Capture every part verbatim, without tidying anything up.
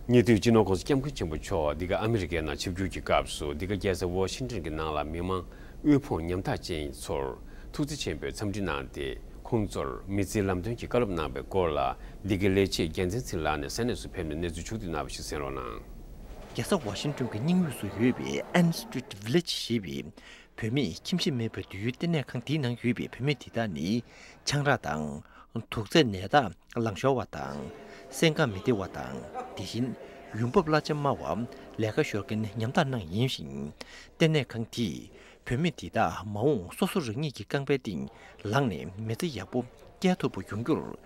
ཉེ་དུས་སྤྱི་ནོར་༸གོང་ས་༸སྐྱབས་མགོན་ཆེན་པོ་མཆོག་འདི་ག་ཨ་མི་རི་ཀའི་ནང་ཆིབས་བསྒྱུར་གྱི་སྐབས་སུ། འདི་ག་རྒྱལ་ས་ཝ་ཤིང་ཏོན་གྱི་ནང་ལ་མི་མང་དབུལ་ཕོངས་ཉམ་ཐག་ཅན་ཚོར་ཐུགས་བརྩེ་ཆེན་པོས་འཚམས་འདྲི་གནང་སྟེ། ཁོང་ཚོར་མི་ཚེའི་ལམ་སྟོན་གྱི་བཀའ་སློབ་གནང་བའི་སྐོར་ལ། འདི་གའི་ལས་བྱེད་རྒྱལ་མཚན་ཚེ་རིང་ལགས་ནས་ས་གནས་སུ་ཕེབས་ནས་གནས་ཚུལ་ཕྱོགས་བསྡུས་གནང་བ་ཞིག་གསན་རོགས་གནང་། རྒྱལ་ས་ཝ་ཤིང་ཏོན་གྱི་སྙིང་དབུས་སུ་ཡོད་པའི་N Street Village ཞེས་པའི་བོད་མིས་ཁྱིམ་གཞིས་མེད་པའི་སྡོད་ཡུལ་ལྟེ་གནས་ཁང་དེའི་ནང་ཡོད་པའི་བུད་མེད་དེ་དག་ནི། ཆང་རག་དང་དུག་རྫས་ནད་རྟགས་ལངས་ཤོར་བ་དང་། སེམས་ཁམས་མི་བདེ་བ་དང་། དེ་བཞིན་ཡོང་འབབ་གླ་ཆ་དམའ་བ། ལས་ཀ་ཤོར་མཁན་ཉམ་ཐག་རྣམས་ཡིན་ཞིང་། ལྟེ་གནས་ཁང་དེས་བུད་མེད་དེ་དག་མ་འོངས་སོ་སོ་རང་ཉིད་ཀྱི་རྐང་པའི་སྟེང་ལངས་ནས་མི་ཚེ་ཡག་པོ་སྐྱེལ་ཐུབ་པ་ཡོང་རྒྱུར།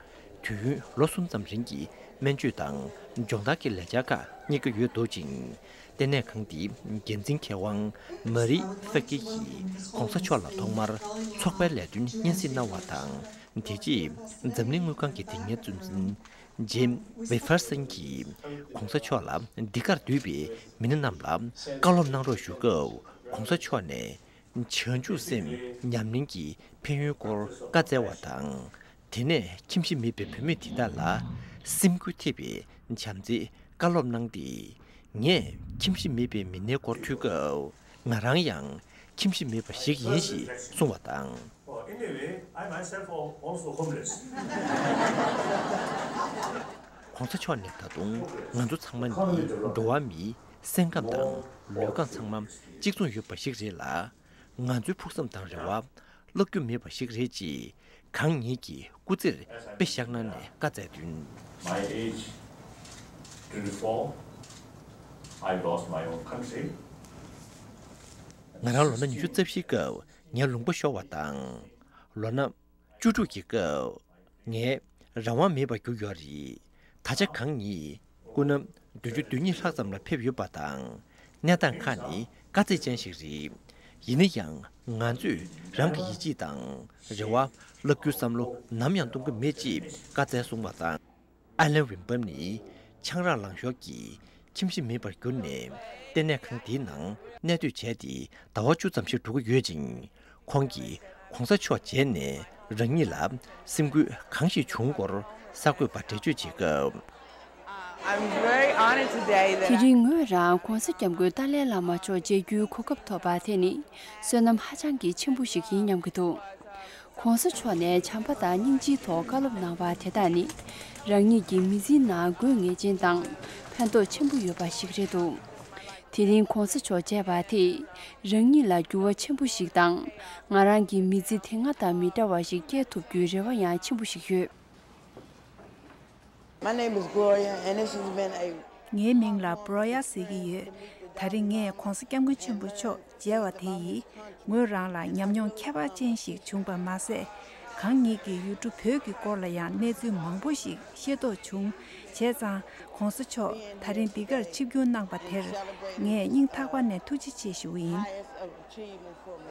དུས་ཡུན་ལོ་གསུམ་ཙམ་རིང་གི་སྨན་བཅོས་དང་སྦྱོང་བརྡར་གྱི་ལས་འཆར་ཁག་གཉེར་གྱི་ཡོད་འདུག་ཅིང་། ལྟེ་གནས་ཁང་དེའི་འགན་འཛིན་མཁས་དབང་མ་རི་ཧྥེ་ཀེ་ཡིས་༸གོང་ས་མཆོག་ལ་ཐོག་མར་ཚོགས་པའི་ལས་དོན་སྙན་སེང་གནང་བ་དང་། དེ་རྗེས་འཛམ་གླིང་དངུལ་ཁང་གི་དེ་སྔའི་གཙོ་འཛིན་ཇིམ་ཝེ་ཧྥེར་སན་གྱིས་༸གོང་ས་མཆོག་ལ་འདི་གར་འདུས་པའི་མི་སྣ་རྣམས་ལ་བཀའ་སློབ་གནང་རོགས་ཞུ་སྐབས། ༸གོང་ས་མཆོག་ནས་བྱང་ཆུབ་སེམས་ཉམས་ལེན་གྱི་ཕན་ཡོན་སྐོར་བཀའ་སྩལ་བ་དང་། དེ་ནས་ཁྱིམ་གཞིས་མེད་པའི་བུད་མེད་དེ་དག་ལ་སེམས་འགུལ་ཐེབས་པའི་བྱམས་བརྩེའི་བཀའ་སློབ་གནང་སྟེ། ངས་ཁྱིམ་གཞིས་མེད་པའི་མི་སྣའི་སྐོར་ཐོས་སྐབས། ང་རང་ཡང་ཁྱིམ་གཞིས་མེད་པ་ཞིག་ཡིན་ཞེས་གསུངས་པ་དང་། Well, in a way, I myself am also homeless. ༸གོང་ས་མཆོག་ནས་ད་དུང་ང་ཚོ་ཚང་མ་ནི་འགྲོ་བ་མིའི་སེམས་ཁམས་དང་ལུས་ཁམས་ཚང་མ་གཅིག་མཚུངས་ཡོད་པ་ཞིག་རེད་ལ། ང་ཚོའི་ཕུགས་བསམ་དང་རེ་བ་བརླག་རྒྱུ་མེད་པ་ཞིག་རེད་ཅེས། གང་ཉིད་ཀྱི་སྐུ་ཚེར་དཔེ་བཞག་གནང་ནས་བཀའ་སྩལ་དོན། My age twenty-four, I lost my own country. ང་རང་ལོ་ན་ཉི་ཤུ་རྩ་བཞིའི་སྐབས་ངའི་ལུང་པ་ཤོར་བ་དང་། ལོ་ན་བཅུ་དྲུག་གི་སྐབས་ངའི་རང་དབང་མེད་པར་གྱུར་ཡོད་རེད། ད་ཆ་གང་ཉིད་སྐུ་ན་བདུན་ཅུ་དོན་གཉིས་ལྷག་ཙམ་ལ་ཕེབས་ཡོད་པ་དང་། གནས་སྟངས་ཁག་ནི་དཀའ་ཚེགས་ཅན་ཞིག་རེད། ཡིན་ན་ཡང་ང་ཚོས་རང་གི་ཡིད་ཆེས་དང་རེ་བ་བརླག་རྒྱུའི་བསམ་བློ་ནམ་ཡང་གཏོང་གི་མེད་ཅེས་བཀའ་སྩལ་གསུངས་པ་དང་། ཨ་ལན་ཝིན་པམ་ནི་ཆང་རག་ལངས་ཤོར་གྱིས་ཁྱིམ་གཞིས་མེད་པར་གྱུར་ནས། ལྟེ་གནས་ཁང་དེའི་ནང་གནས་སྡོད་བྱས་ཏེ་ཟླ་བ་བཅུ་ཙམ་ཞིག་འགྲོ་གི་ཡོད་ཅིང་། ཁོང་གིས་༸གོང་ས་མཆོག་མཇལ་ནས་རང་ཉིད་ལ་སེམས་འགུལ་གང་ཞིག་བྱུང་སྐོར་གསར་འགོད་པར་འགྲེལ་བརྗོད་བྱེད་སྐབས། I'm very honored today that དེ་རིང་ངོས་རང་༸གོང་ས་༸སྐྱབས་མགོན་ཏཱ་ལའི་བླ་མ་མཆོག་མཇལ་རྒྱུའི་གོ་སྐབས་ཐོབ་པ་དེ་ནི་བསོད་ནམས་ཧ་ཅང་གི་ཆེན་པོ་ཞིག་ཡིན་སྙམ་གྱི་འདུག ༸གོང་ས་མཆོག་ནས་བྱམས་པ་དང་སྙིང་རྗེའི་ཐོག་བཀའ་སློབ་གནང་བ་དེ་དག་ནི། རང་ཉིད་ཀྱི་མི་ཚེའི་ནང་དགོས་ངེས་ཅན་དང་ཕན་ཐོགས་ཆེན་པོ་ཡོད་པ་ཞིག་རེད་འདུག་དེ་རིང་༸གོང་ས་མཆོག་མཇལ་བ་དེས་རང་ཉིད་ལ་འགྱུར་བ་ཆེན་པོ་ཞིག་དང་། ང་རང་གི་མི་ཚེ་དེ་སྔ་དང་མི་འདྲ་བ་ཞིག་སྐྱེལ་ཐུབ་རྒྱུའི་རེ་བ་ཡང་ཆེན་པོ་ཞིག་ཡོད། My name is Gloria, and this has been a ངའི་མིང་ལ་བྷྲོ་ཡ་ཟེར་གྱི་ཡོད། ད་རིང་ངས་༸གོང་ས་༸སྐྱབས་མགོན་ཆེན་པོ་མཆོག་མཇལ་བ་དེ་ཡིས་ངོས་རང་ལ་ཉམས་མྱོང་ཁྱད་པར་ཅན་ཞིག་བྱུང་པ་མ་ཟད། གང་ཉིད་ཀྱི་ཡུལ་གྲུ་བོད་ཀྱི་སྐོར་ལ་ཡང་གནས་ཚུལ་མང་པོ་ཞིག་ཤེས་རྟོགས་བྱུང་། བྱས་ཙང་༸གོང་ས་མཆོག་ད་རིང་འདི་གར་ཆིབས་བསྒྱུར་གནང་པ་དེར་ངས་སྙིང་ཐག་པ་ནས་ཐུགས་རྗེ་ཆེ་ཞུ་གི་ཡིན།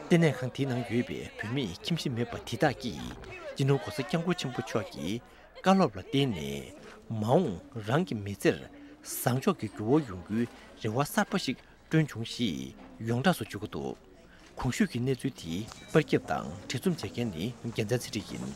ལྟེ་གནས་ཁང་དེའི་ནང་ཡོད་པའི་བུད་མེད་ཁྱིམ་གཞིས་མེད་པ་དེ་དག་གིས་སྤྱི་ནོར་༸གོང་ས་༸སྐྱབས་མགོན་ཆེན་པོ་མཆོག་གི་བཀའ་སློབ་ལ་བརྟེན་ནས། མ་འོངས་རང་གི་མི་ཚེར་བཟང་ཕྱོགས་ཀྱི་འགྱུར་བ་ཡོང་རྒྱུའི་རེ་བ་གསར་པ་ཞིག་བསྐྲུན་བྱུང་ཞེས་ཡོངས་གྲགས་སུ་འཇོག་གི་འདུག་གོང་ཞུས་ཀྱི་གནས་ཚུལ་དེའི་པར་ཁྱབ་དང་བྲིས་རྩོམ་བྱེད་མཁན་ནི་རྒྱལ་མཚན་ཚེ་རིང་ཡིན།